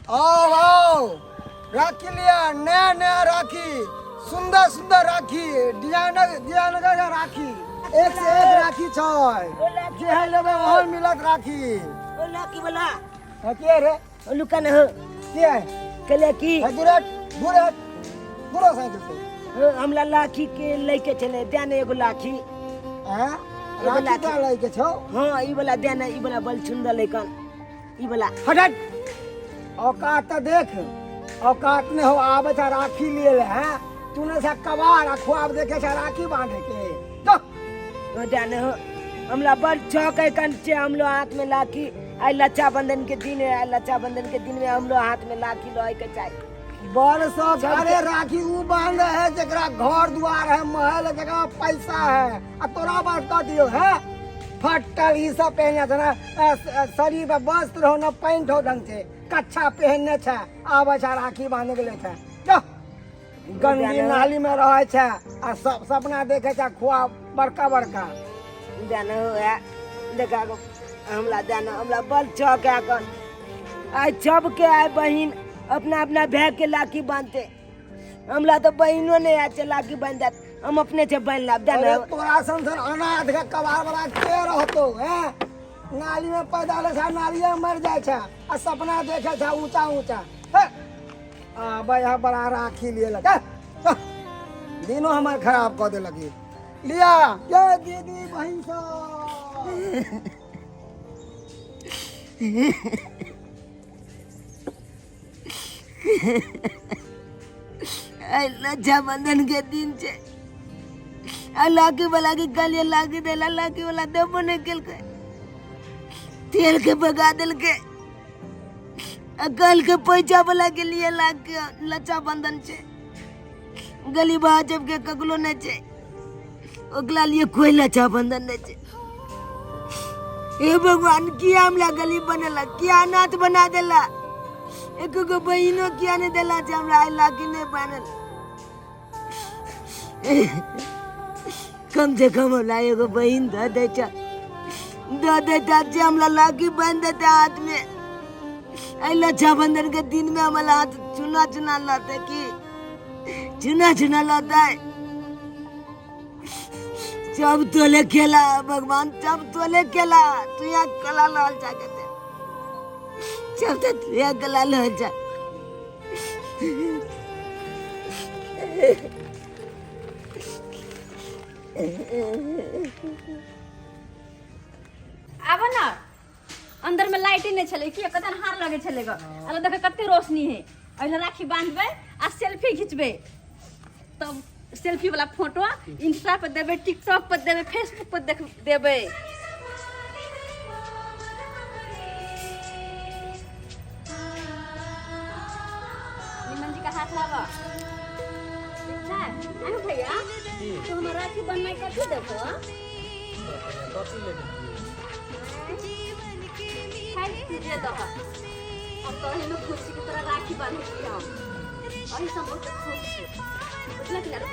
आओ आओ, राखी लिया, नया नया राखी, सुंदर सुंदर राखी, डिजाइन डिजाइन के राखी, एक से एक राखी छै, जे है लेबै ओहन मिलत राखी। ओ लाकी वाला। हाँ, के रे? ओ लुका न हो। के है? कहले की है दूर हट, दूर हट, दूर हो साइकिल से। हो, हमला लाठी के लैके छले, दे ने एगो लाठी। हैं? एगो राखी लाठी। तो लैके छौ? हाँ, ई वाला दे ने, ई वाला बल सुंदर लैकन, ई वाला। हट हट, औकात तो देख, औकात नहीं हो, आवे छ राखी लिए ले, हैं? तूने से कबाड़ आ खुआब देखे छ राखी बांधे के। तो हो दे ने हो, हमला बड़ शौक है कन छे, हमलो हाथ में लाठी। आई रक्षा बंधन के दिन है, आई रक्षा बंधन के दिन में हमलो हाथ में लाठी लय के चाहिए। बड़ शौक। अरे राखी ऊ बांधे है जकरा घर द्वार है, महल है, जकरा पैसा है, आ तोरा बात कह दियो है फटल ई सब पहनने छै ना, शरीर पर वस्त्र हो ना पैंट हो ढंग से, कच्छा पहनने छै, आबै छै राखी बांधे के ले छै। जा, गंदी नाली में रहे छै आ सब सपना देखे छै खुआ बड़का बड़का। जानो है देखा गो, हमरा जानो, हमरा बड़ शौक है कन। आइ सबके आइ बहिन अपना अपना भाई के राखी बांधते, हमरा तो बहिनो नहीं आय छै राखी बांध देत, हम अपने से बांध लाब। जानो। अरे तोरा सन सन अनाथ के कबाड़ वाला के रहतो है? नाली में पैदा होले छै, नाली में मर जाय छै आ सपना देखे छै ऊंचा ऊंचा। हे, आबै है बड़ा राखी लिए लगे, दिनो हमर खराब कऽ देलक ई। लिया ये दीदी बहिन सब। आइ रक्षाबंधन के दिन छै, आ लाकी वाला के कहलिए लाकी देला, लाकी वाला देबो नहीं केलकै, तेल के भगा देलकै। आ कल के पैसा वाला के लिए लाकी रक्षाबंधन छै, गरीब जब के ककरो नहीं छै, ओकरा लिए कोई रक्षाबंधन नहीं छै। हे भगवान, किया हमरा गरीब बनेला, किया अनाथ बना देला, एको गो बहिनो किया नहीं देला जे हमरा आइ लागी नहीं बनल। कम से कम हमरा एगो बहिन दऽ दै छै, दऽ देता जे हमरा लागी बान्हि देता हाथ में। एहि रक्षाबंधन के दिन में हमरा हाथ चुना चुना लतै, की चुना चुना लतै। सब तोले खेला भगवान, सब तोले खेला, तू यहाँ कला लाल जा कहते, सब तो तू यहाँ कला लाल जा। आबो ना, अंदर में लाइटे नहीं छले कि कतन हार लगे छले ग। अरे देख कते रोशनी है, अहिला राखी बांधबे आ सेल्फी खिंचबे, तब सेल्फी वाला फोटो इंस्टा पर देबे, टिकटॉक पर देबे, फेसबुक पर देख देबे। निमन जी का हाथ लावा। ठीक छै आनु भैया, तो हमर राखी बननाइ कथी देबो? कथी लेबै? खाइ तुझे दह। हम तो एहिमे खुश छी कि तोरा राखी बांधै छी हम, एहि से हम बहुत खुश छी, बुझलक कि ना? रुक,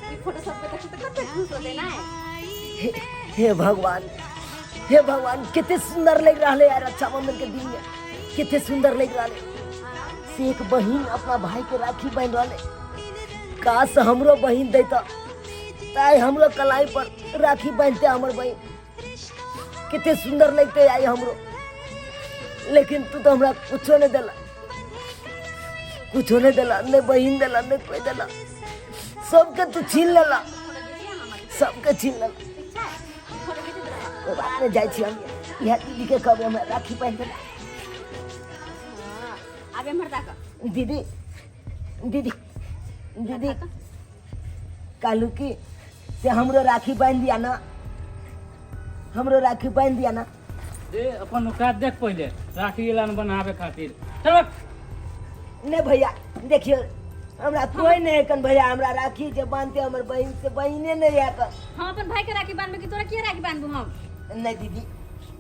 ई फोटो सब पे देखू तऽ कते खुश होते ना। हे भगवान, हे भगवान, कितने सुंदर लग रहा है यार रक्षाबंधन के दिन में, कितने सुंदर लग रहा है से एक बहिन अपना भाई के राखी बांध रहा है। काश हमरो बहिन देता ताई हमरो कलाई पर राखी बांधते हमर बहिन, कितने सुंदर लगते आई हमरो। लेकिन तू तो हमरा कुछो नहीं देला, कुछो नहीं देला, नहीं बहिन देला, नहीं कोई देला, सबके तू छीन लेला, सबके छीन लेला। कोई बात नहीं, जाइ छी हम इएह दीदी के कहबै हमरा राखी बांधि देला। आब एम्हर ताक। दीदी, दीदी, दीदी, कहलू की से हमरो राखी बांधि दिया ना, हमरो राखी बांधि दिया ना। रे अपन औकात देख पहिले, राखी एला न बनावे खातिर। चल। नहीं भैया, देखियो हमरा कोई नहीं है कन भैया, हमरा राखी जे बांधते हमर बहिन से बहिने नहीं है कन। हम अपन भाई के राखी बांधबे कि तोरा के राखी बांधबू हम? नहीं दीदी,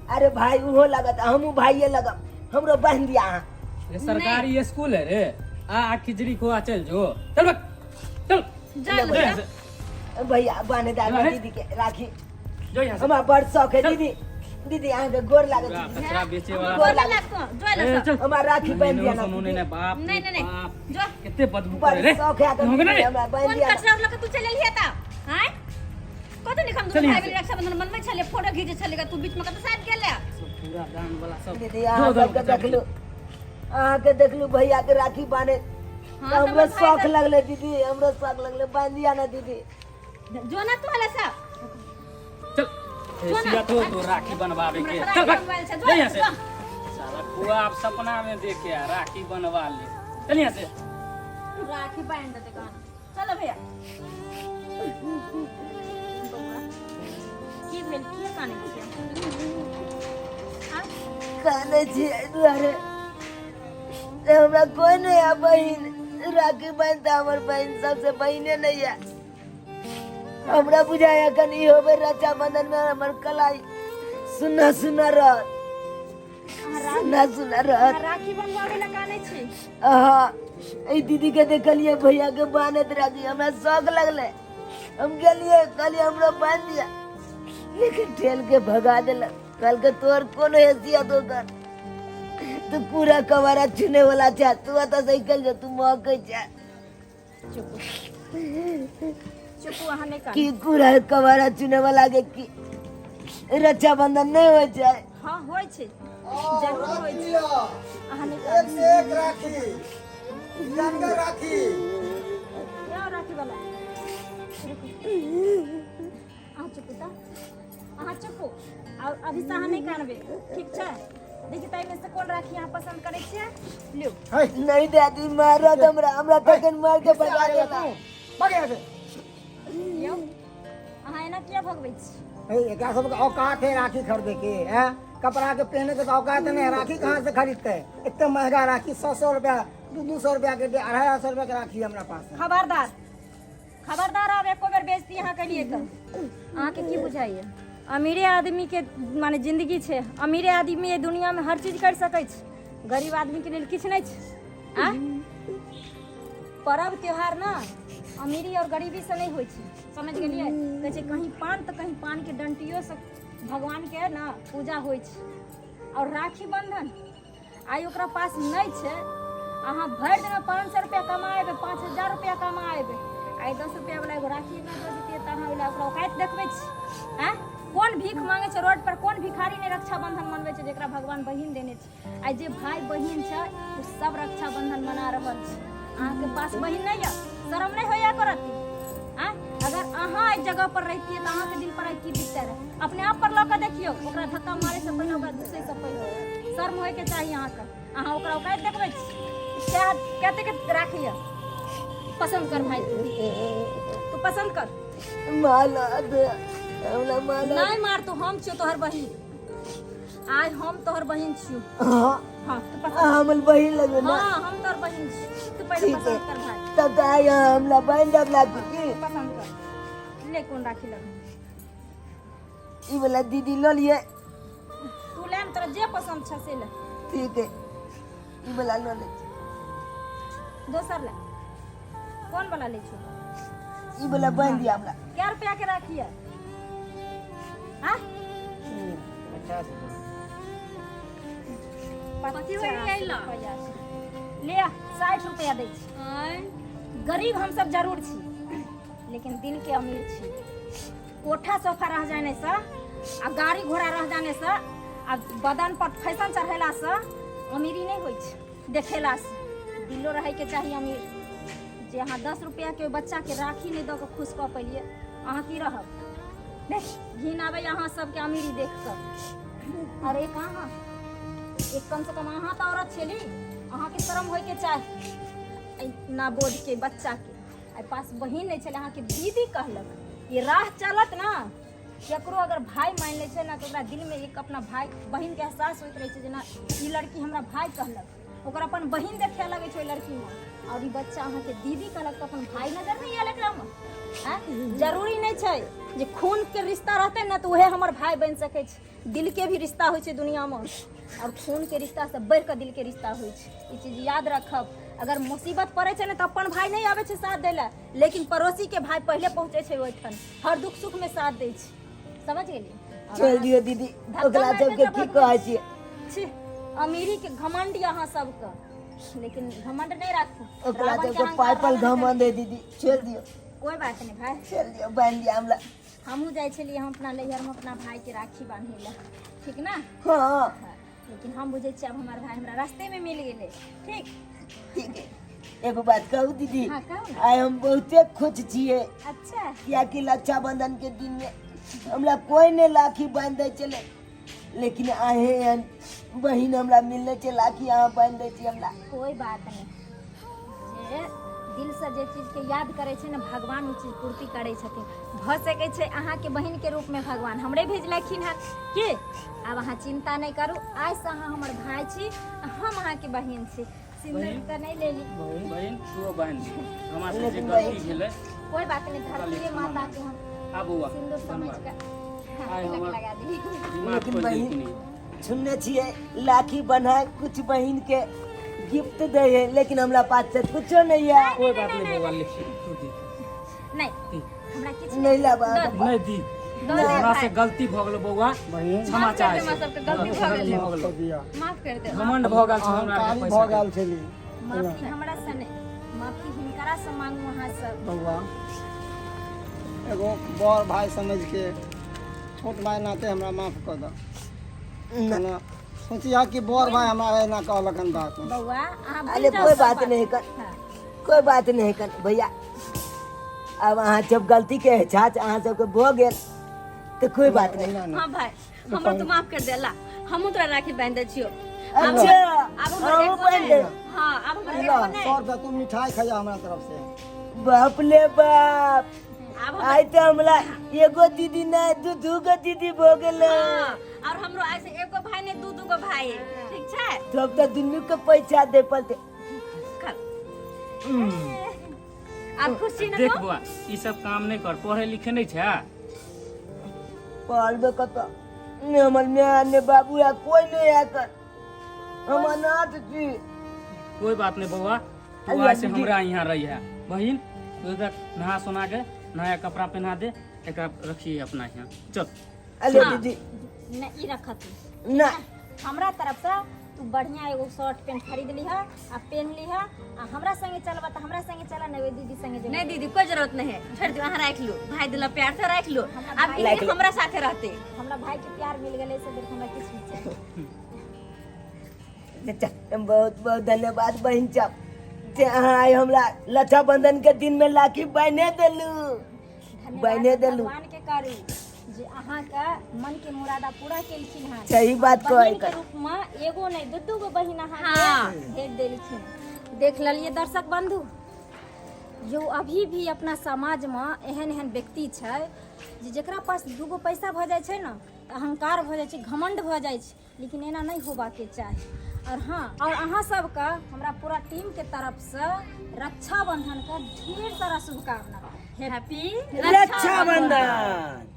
अरे भाई उहो लगत, हमहू भाइये लगब, हमरो बांध दिया अहाँ। रे सरकारी स्कूल है रे, आ आ खिचड़ी खुआ चल जो, चल बक, चल। जा ले ले। भैया। भैया बांधे दा अरे। दीदी के राखी। जो यहाँ से। हमरा बड़ शौक है चल। दीदी। दीदी, अहाँके गोर लागत। पूरा दीदी, कचरा बेचे वाला। गोर गोर लागत। लागतो, जो ए, ल चल। हमरा राखी बांधि दिया ना सुनो दीदी। ने बाप नहीं, नहीं, नहीं। बाप जो। कितने बदबू बड़ करे रे। शौक है हो गेलै रे? हमरा बांधि कोन दिया ना। कचरा लऽ के तू चलि एलिहे तऽ आँय? कतऽ निक हम चल दुनू यहाँ भाई बहिन से। रक्षाबंधन मनबै छलियै, फोटो घीचै छलियै, तू बीचमे कतऽ से आबि गेलै? सब पूरा दान वाला सब। दीदी, जो अहाँ उधर सबके कचरा देखलू, अहाँके देखलू भैया के राखी बांधे। हाँ, तऽ तऽ हमरो हमर भाई शौक तऽ- लगलै दीदी, हमरो शौक लगलै, बांधि दिया ना दीदी। जो ना तू हले सब। चल हैसियत हो तो राखी बनवावे के। हमरा चल राखी भाग। बनवायल छै, जो ले यहाँ से। जो। साला कुआ आप सपना में देखे आ राखी बनवा ले। चल यहाँ से। राखी बांधि देतै कहां। चलो भैया। बौआ, की भेल? किया कानै छियै? आँ? कानै छी एहि दुआरे जे हमरा कोइ नहि है बहिन। राखी बान्हि तऽ हमर बहिन सबसे बहिने नहि है। हमरा बुझाय एखन ई होबे रक्षाबंधन में हमर कलाई सुना सुना रहत, सुना सुना रहत। अहाँ राखी बनवाबै लए कानै छी? अहाँ एहि दीदी के देखलिए भैया के बान्हत राखी, हमरा शौक लगलै, हम गेलिए, कहलिए हमरो बान्हि दिया, लेकिन ठेल के भगा देलक। कहलकै तोहर कोनो हैसियत ओकर, तू पूरा कबारा छूने वाला छै, तू एतऽ से निकल जो, तू महकै छै। चुप चुप, अहाँ नहि कानू। की कूड़ा कबाड़ा चुने वाला के की रक्षाबंधन नहीं हो जाए? हँ, होइ छै, जरूर होइ राखी छै। लिअ। अहाँ नहि एक कानू। से एक राखी, डिजाइनगर राखी। जाउ राखी वाला। अहाँ चुपू तऽ, अहाँ चुपू। और अभी से अहाँ नहि कानबै, ठीक छै? देखी तऽ एहिमे से कोन राखी अहाँ पसन्द करै छियै, लिउ। है। नहीं दादी, मारत हमरा, हमरा तखन मार के भगा देला। भाग यहाँ से। यौ, अहाँ एना किया भगबै छी? हे, एकरा सबके औकात है राखी खरीदे के? हैं, कपड़ा के पहने के तो औकात नहीं है, राखी कहाँ से खरीदते हैं? इतने महंगा राखी, 100 100 रुपया, 200-200 रुपया के, 250-250 रुपया के राखी हमरा पास है। खबरदार, खबरदार, आब एको बेर बेइज्जती अहाँ केलियै तऽ अहाँके की बुझाइए? अमीरे आदमीके माने जिंदगी छै, अमीरे आदमी एहि दुनियामे हर चीज करि सकै छै, गरीब आदमीके लेल किछु नहि छै। आ पर्व त्योहार ने अमीरी और गरीबी से नहि होइ छै, समझ गेलियै? कहै छै कहीं पान तऽ कहीं पानके डंटियोसँ भगवानके ने पूजा होइ छै। और राखी बंधन आइ ओकरा पास नहि छै। अहाँ भरि दिनमे 500 रुपया कमाएबै, 5000 रुपया कमाएबै, आइ 10 रुपया वाला एगो राखी नहि दऽ देतियै तऽ अहाँ ओहि लए ओकरा औकाति देखबै छी? आँय, कोन भीख मांगै छै रोड पर, कोन भिखारी नहि रक्षाबंधन मनबै छै जेकरा भगवान बहिन देने छै? आइ जे भाय बहिन छै ओ सब रक्षाबंधन मना रहल छै। अहाँके पास बहिन नहि यऽ, शरम नहि होइया करत? आँय, अगर अहाँ एहि जगह पर रहितियै तऽ अहाँके दिल पर आइ की बीतते रहै? अपने आप पर लऽ कऽ देखियौ। ओकरा धक्का मारै से पहिने, ओकरा घुसै से पहिने शर्म होइके चाही अहाँके। अहाँ ओकरा औकाति देखबै छी? क्या कतेक राखी यऽ? पसन्द कर भाई, तू तू पसन्द कर। माला दे हमरा, माला। नहीं मार तू, हम छियो तोहर बहिन, आइ हम तोहर बहिन छियो। हाँ। हाँ, तू पसन्द। हमर बहिन लगो ना? हाँ, हम तोहर बहिन छियो। तू पहिले ठीक है। पसन्द कर भाई। तब तो आइ हमरा बहिन जब लागू की। पसन्द कर ले, कोन राखी लग? ई वाला दीदी लऽ लिए। तू ले ने, तोरा जे पसन्द छ से ले। ठीक है, ई वाला लऽ ले। दोसर ले, कोन वाला ले छो? ई वाला बांधि दिया हमरा। कै रुपया के राखी है? हाँ, कथी होइ अइला? 50 रुपया। ले, 60 रुपया दै छी। आँय? गरीब हम सब जरूर छी, लेकिन दिल के अमीर छी। कोठा सोफा रह जाने से आ गाड़ी घोड़ा रह जाने से आ बदन पर फैशन चढ़ेला से अमीरी नहीं होइ छै। देखेला से दिलो रहे के चाही अमीर। जे अहाँ 10 रुपया के बच्चा के राखी नहीं दऽ के खुश कऽ पेलिए, अहाँ की रहब? देख, घिन आबै अहाँ सबके अमीरी देख कऽ। और एक अहाँ, एक कम से कम अहाँ तऽ औरत छेली, अहाँके शरम होइके चाही। एहि नाबोध के बच्चा के आइ पास बहिन नहि छलै, अहाँके दीदी कहलक। ये राह चलत ना, केकरो अगर भाई मान लै छै ना तऽ ओकरा दिलमे एक अपना भाई बहिनके एहसास होइत रहै छै, जेना ई लड़की हमरा भाई कहलक। ओकर अपन बहिन देखे लगै छै ओहि लड़कीमे। और ई बच्चा अहाँके दीदी कहलक तऽ अपन भाई नजर नहि आयल एकरामे? आँय, जरूरी नहि छै जे खून के रिश्ता रहतै ने तऽ उहे हमर भाई बनि सकै छै। दिल के भी रिश्ता होइ छै दुनियामे, और खून के रिश्ता से बढ़ि कऽ दिल के रिश्ता होइ छै। ई चीज याद रखब। अगर मुसीबत पड़ै छै ने तऽ अपन भाई नहि आबै छै साथ दै लए, लेकिन पड़ोसी के भाई पहिले पहुँचै छै ओहिठाम, हर दुख सुख में साथ दै छै। समझ गेली। छोड़ दियो दीदी, ओकरा सबके की कहै छियै। छी, अमीरी के घमंड अहाँ सबके, लेकिन घमंड नहीं राखू। ओकरा रावण के सबके अहंकार पाइ पर रावण घमंड है दीदी, छोड़ दियो। कोई बात नहीं भाई, छोड़ दियो, बांध दिया हमरा। हमहूँ जाइ छलियै हम अपना नैहरमे अपना भाईके राखी बान्है लए, ठीक ना? हाँ। लेकिन हम बुझै छियै आब हमर भाई हमरा रास्तेमे मिल गेलै, ठीक? ठीक है। एगो बात कहू दीदी? हाँ, कहू ना। आइ हम बहुते खुश छियै। अच्छा। कियाकि रक्षाबंधन के दिन में हमरा कोई नहीं राखी बांध दै छलै, लेकिन अहें एहन बहिन हमरा मिलले छै, राखी अहाँ बांधि दै छी हमरा। कोई बात नहीं, जे दिल से जे चीज के याद करे छै ने, भगवान ओ चीज पूर्ति करे छथिन। भऽ सकै छै अहाँके बहिन के रूप में भगवान हमरे भेजलखिन हन की। आब अहाँ चिंता नहीं करू, आइ से अहाँ हमर भाई छी, हम अहाँके बहिन छी। सिंदूर तऽ नहीं लेली। बहिन, तू बहन हमरा से जे लेकिन गलती बहिन- भेलै, कोई बात नहीं, धरती माता के हम आब बौआ सिंदूर समझ के आइ तिलक हमर लगा दी। दिमाग लेकिन खोलि बहिन- देलखिन। सुनने छियै राखी बन्हाय कुछ बहिन के गिफ्ट दै है, लेकिन हमरा पास से कुछो नहीं है। कोई बात नहीं बौआ, लिखी तू दी। नहीं, हमरा किछु नहीं लाबा। नहीं दी। दऽ दे। हमरा से भाई। गलती भऽ गेलो बौआ, बहिन, क्षमा माफ कर चाहै दे, हमरा छी। सबके गलती भऽ गलती गेलै। भऽ गेलो। दिया। माफ कर दे। घमंड भऽ गेल छै हमरा आरके अहंकारी पैसा भऽ के। गेल छली। माफी हमरा से नहीं, माफी हिनकरा से मांगू अहाँ सब। बौआ, एगो बड़ भाई समझ के, छोट भाई नाते हमरा माफ कऽ दऽ ना। सोचिया कि बड़ भाई हमरा एना कहलक हन बात। बौआ, अहाँ भूलि अरे जाउ कोई सब बात नहीं कर। हाँ। कोई बात नहीं कर भैया, अब अहाँ जब गलती के एहसास अहाँ सबके भऽ गेल तऽ कोई बात नहीं। हाँ भाई, हमरो तो माफ कर देला, हमहूँ तोरा राखी बांधि दै छियौ। अच्छा। आब हमर अहूँ एगो बान्हि नहि। देब। हाँ, आब हमर ला, एगो नहि। 100 रुपया, तू मिठाई खाइया हमरा तरफ से। बाप ले बाप। आब हमर आइ तऽ हमरा एगो दीदी नहि, दू दू गो दीदी भऽ गेलै। हाँ, और हमरो आइ से एगो भाई नहि, दू दू गो भाई है, ठीक छै? तब तऽ दुनू के पैसा दे पड़तै। कर। आब खुशी ने देख तो? बौआ, ई सब काम नहि कर, पढ़े लिखे नहि छै। पढ़बे कतऽ ने, हमर माय ने बाबू आ कोई नहीं आ कर, हम अनाथ छी। कोई बात नहीं बौआ, तू अरे आइ से दीदी। हमरा यहाँ रही है। बहिन, तू एकरा नहा सोना के नया कपड़ा पहना दे, एकरा रखिए अपना यहाँ, चल। अरे हाँ। दीदी। नहीं, ई रखत तू। ना। हमरा तरफ से तू बढ़िया एगो शर्ट पैंट खरीद लिह आ पेन लिह, आ हमरा संगे चलबा तऽ हमरा संगे चला, नहीं दीदी संगे जेबा। नहीं दीदी, कोई जरूरत नहीं है, छोड़ दो, अहाँ राख लो, भाई दिला प्यार से राख लो। हमरा अब भाई- ई हमरा साथे रहते। हमरा भाई के प्यार मिल गेलै से देख हमरा किछु नहीं चाही। अच्छा, बहुत बहुत धन्यवाद बहिन साहब, जे अहाँ आइ हमरा रक्षाबंधन के दिन में राखी बान्हे देलू। धन्यवाद बान्हे देलू। भगवान के करू जे अहाँके मन के मुरादा पूरा केलखिन हन। सही बात कहै बहिन के कर। रूप में एगो नहीं, दू दू गो बहिन अहाँके हाँ। भेज देलखिन। देख लेलियै दर्शक बंधु, यो अभी भी अपना समाज में एहन एहन व्यक्ति छै जे जकरा पास दूगो पैसा भऽ जाइ छै ने तऽ अहंकार भऽ जाइ छै, घमंड भऽ जाइ छै, लेकिन एना नहि होबाके चाही। और हाँ, और अहाँ सबके हमरा पूरा टीम के तरफ से रक्षाबंधन के ढेर सारा शुभकामना। हैप्पी रक्षाबंधन।